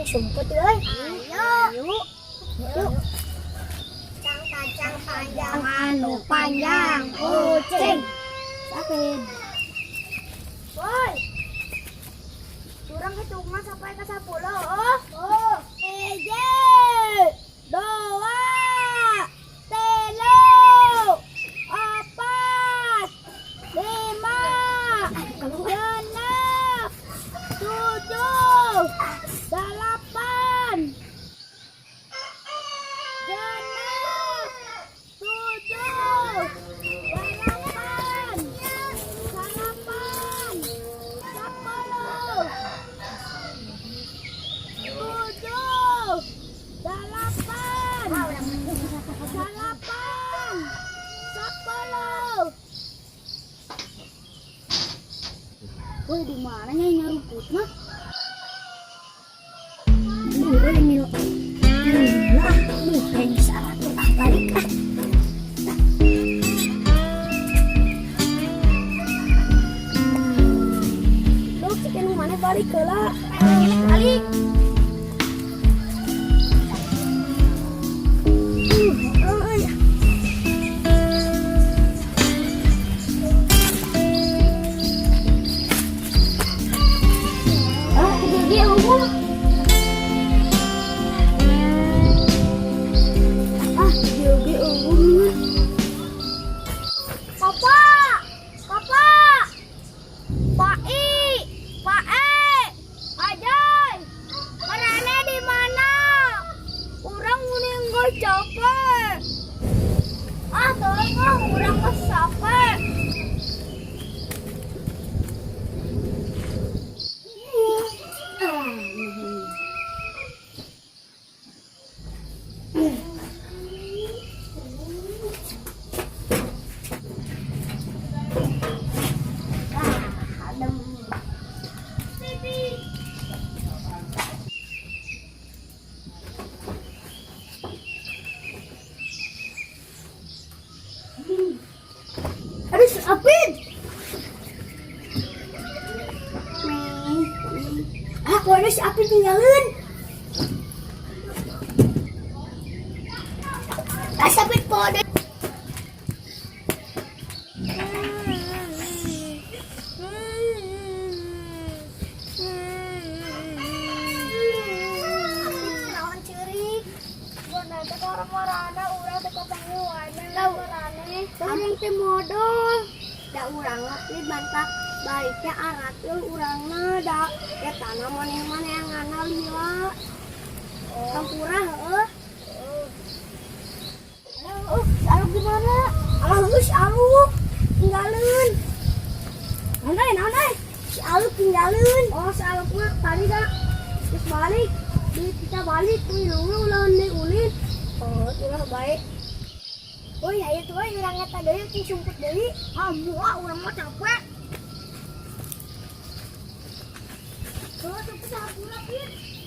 Sumput euy. Ayo. Yuk. Yuk. Kacang panjang. Anu panjang kucing. Sakit. Woi. Urang hitungan sampai ke 10. Oh. Oh. Hiji, dua, tilu, opat, lima, genep, tujuh, delapan, genep, tujuh, delapan, delapan, 10, tujuh, delapan, delapan, 10. Woi, di mana nya ngarumputna? Duh, euy, mil. Lah, duh, kayak bisa atuh ah balik ah. Duh, cik nu mana balik heula. Balik. Duh, euy. Ah, gede unggul. Ah, gede unggul. Papa, Papa, Pak I, Pak E, Ajoy, maraneh di mana? Urang meninggal capek. Ah, tolong ah, urang mah capek. Ah, adem. Pipi. Aduh, si Apin. Ah, kok ada si Apin tinggalin? Ah, si Apin kok ada. Naon ceurik? Bona teh orang marana urang teh kapanguan marane. Urang teh modal. Da urang mah bantak baliknya aratul urangna da eta na maneh-maneh ngana lila. Hampura heueuh. Oh, si Aluk di mana? Alah, si Aluk tinggalin. Naon euy, naon euy? Si Aluk tinggalin. Oh, si Aluk mah tadi dah terus balik. Di kita balik minumnya ulah deui ulin. Oh, ulah baik. Oh iya itu euy urang eta deui cing sumput deui. Ah, moal urang mah capek. Oh, tapi hampura, Pin.